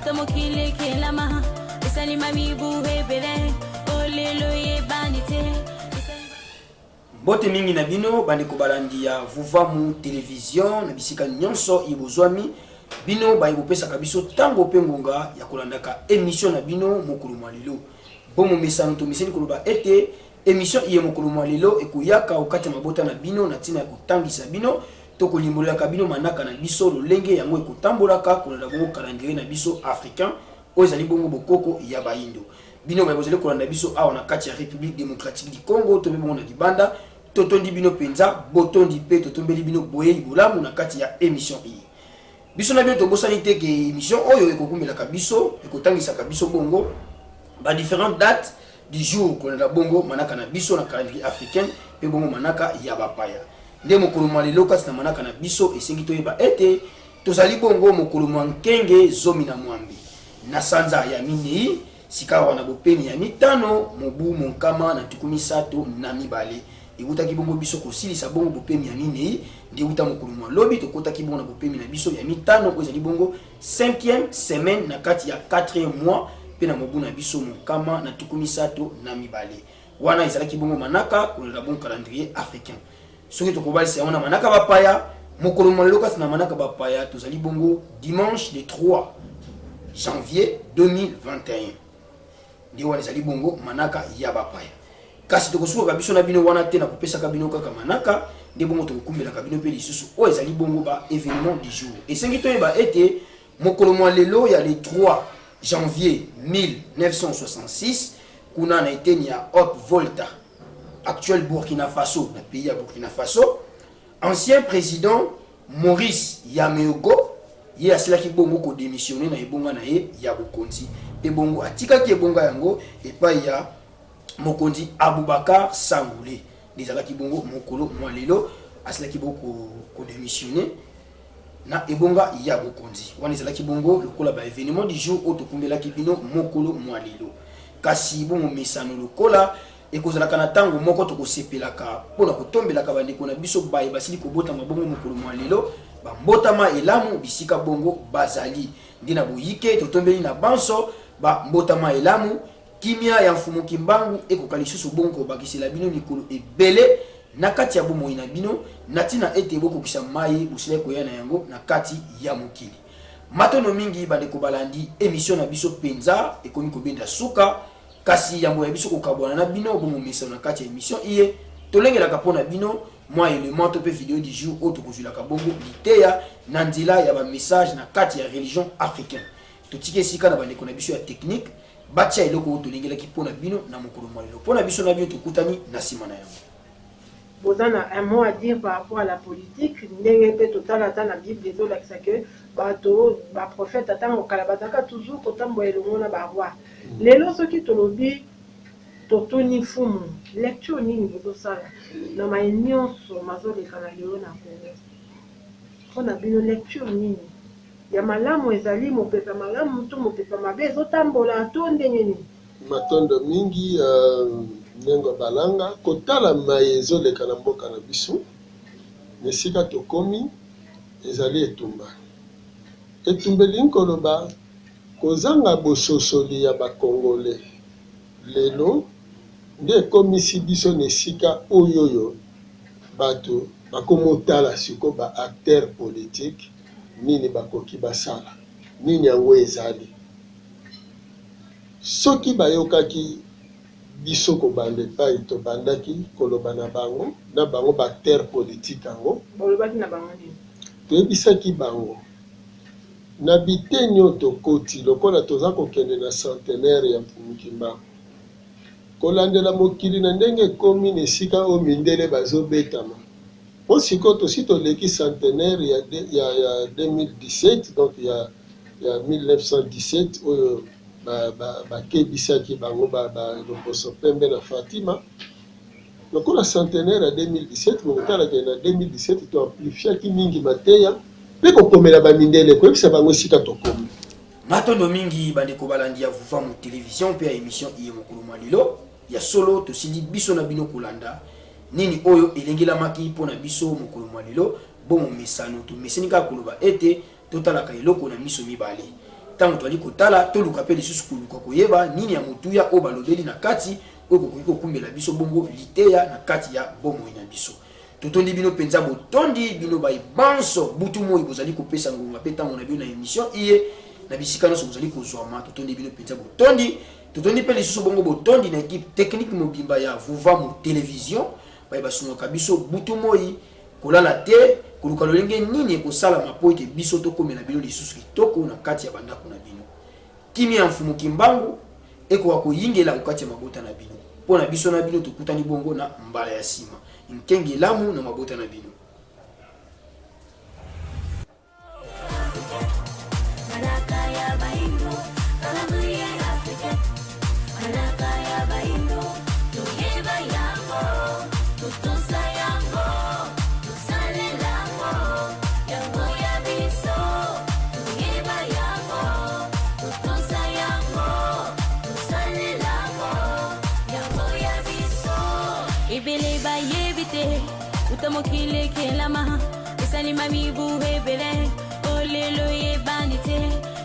Uta mokili ekelama esalima mibu ebele olelo eyebani te. Mbote mingi na bino bandeko balandi ya Vuvamu Television na bisika nyonso iye bozwami, bino baye bopesaka biso tango pe ngonga ya kolandaka emission na bino mokolo mwa lelo. Bo momesano tomeseni koloba ete emission iye mokolo mwa lelo ekoyaka okati ya mabota na bino na tina ya kotangisa bino to kolimbolelaka bino manaka na biso lolenge yango ekotambolaka kolanda bongo calendrier na biso africain oyo ezali bongo bokoko ya bayindo. Bino baye bozali kolanda biso awa na kati ya Republique democratique du Congo to mpe bongo na libanda, totondi bino penza botondi mpe totombeli bino boyeyi bolamu na kati ya emission iye. Biso na bino tobosani te ke emission oyo ekokumbelaka biso, ekotangisaka biso bongo ba differentes dates du jour kolanda bongo manaka na biso na calendrier africain mpe bongo manaka ya bapaya. Nde mokolo mwa lelo kati na manaka na biso esengi toyeba ete tozali bongo mokolo mwa nkenge 18 na sanza ya minei, sikawa na bopemi ya mitano, mobu monkama na 32. Ewutaki bongo biso kosilisa bongo bopemi ya minei, nde wuta mokolo mwa lobi tokotaki bongo na bopemi na biso ya mitano, oyo ezali bongo cinquième semaine na kati ya quatrième mois mpe na mobu na biso monkama na 32. Wana ezalaki bongo manaka kolanda bongo calendrier africain. Soki tokobalisa yango na manaka bapaya, mokolo mwa lelo kati na manaka bapaya tozali bongo dimanche le 3 janvier 2021. Nde wana ezali bongo manaka ya bapaya. Kasi tokosukaka biso na bino wana te na kopesaka bino kaka manaka, nde bongo tokokumbelaka bino mpe lisusu oyo ezali bongo ba evenement du jour. Esengi toyeba ete mokolo mwa lelo ya le 3 janvier 1966, kuna na eteni ya Haute Volta, actuel Burkina Faso, na pays ya Burkina Faso, ancien president Maurice Yameogo ye asilaki bongo ko demissionner na ebonga na ye ya bokonzi mpe bongo atikaki ebonga yango epai ya mokonzi Aboubacar Sangoulé. Nde ezalaki bongo mokolo mwa lelo asilaki bongo ko demissionner na ebonga ya bokonzi. Wana ezalaki bongo lokola ba evenements du jour oyo tokumbelaki bino mokolo mwa lelo. Kasi bo momesano lokola ekozalaka na tango moko tokosepelaka mpo na kotombelaka bandeko na biso baye basili kobotama bongo mokolo mwa lelo ba mbotama elamu bisika bongo bazali. Nde na boyike totombeli na banso ba mbotama elamu. Kimia ya Mfumu Kimbangu ekoka lisusu bongo kobakisela bino mikolo ebele na kati ya bomoi na bino, na tina ete bokokisa maye bosilaki koya na yango na kati ya mokili. Matondo mingi bandeko balandi, emission na biso penza ekomi kobenda suka, kasi yambo ya biso kokabwana na bino bo momesano na kati ya emission iye, tolengelaka po na bino mwa element to pe video du jour oyo tokozuilaka bongo liteya na nzela ya ba messages na kati ya religion africaine. Totiki esika na bandeko na biso ya technique batia eloko oyo tolengelaki mpo na bino na mokolo mwa lelo. Mpo na biso na bino tokutani na sima na yango. Boza na un mot à dire par rapport à la politique ndenge pe totala ata na bible ezolakisa que bato ba prophète ata tango kala bazalaka toujours kotambola elongo na ba roi lelo soki tolobi totuni mfumu lecture nini bozosala na maye nionso mazoleka na lelo na Congo pona bino lecture nini Ya malamu ezali mopepe ya malamu to mopepe ya mabe ezotambola to ndenge nini? Matondo mingi Nengo Balanga. Kotala maye ezoleka na mboka na biso, na esika tokomi, ezali etumba. Etumba elingi koloba kozanga bososoli ya ba Congolais lelo nde ekomisi biso na esika oyoyo bato bakomotala sikoyo ba acteurs politiques nini bakoki basala, nini yango ezali. Soki bayokaki biso kobanda epayi tobandaki koloba na bango, na bango ba acteurs politiques yango. Bolobaki na bango nini? Toyebisaki bango, na biteni oyo tokoti, lokola toza kokende na centenaire ya Mfumu Kimbangu, kolandela mokili na ndenge ekomi na esika oyo mindele bazobetama, Po sikoyo tosi toleki centenaire ya ya ya 2017 donc ya ya 1917 oyo ba ba bakebisaki bango ba ba loposo pembe na Fatima. Lokola centenaire ya 2017 bokotala ke na 2017 to amplifiaki mingi mateya pe kokomela ba mindele koyebisa bango esika tokomi. Matondo mingi bandeko balandi ya Vuvamu Television mpe ya emission iye mokolo mwa lelo. Ya solo tosili biso na bino kolanda nini oyo elengelamaki mpo na biso mokolo mwa lelo. Bo momesano, tomeseni kaka koloba ete totalaka eloko na miso mibale. Ntango toali kotala, toluka mpe lisusu koluka koyeba nini ya motuya oyo balobeli na kati, oyo ekokoki kokumbela biso bongo liteya na kati ya bomoi na biso. Totondi bino mpenza botondi, bino baye banso butu moi bozali kopesa ngonga mpe ntango na bino na emission iye, na bisika nyonso bozali kozwama. Totondi bino mpenza botondi. Totondi mpe lisusu bongo botondi na equipe technique mobimba ya Vuvamu Television, baye basungaka biso butu moi kolala te, koluka lolenge nini ekosalama mpo ete biso tokomela bino lisusu kitoko na kati ya bandako na bino. Kimia ya Mfumu Kimbangu ekoka koyingela okati ya mabota na bino. Mpo na biso na bino tokutani bongo na mbala ya sima. Nkenge elamu na mabota na bino. Ebele bayebi te uta mokili ekelama esalima mibu ebele olelo eyebani te.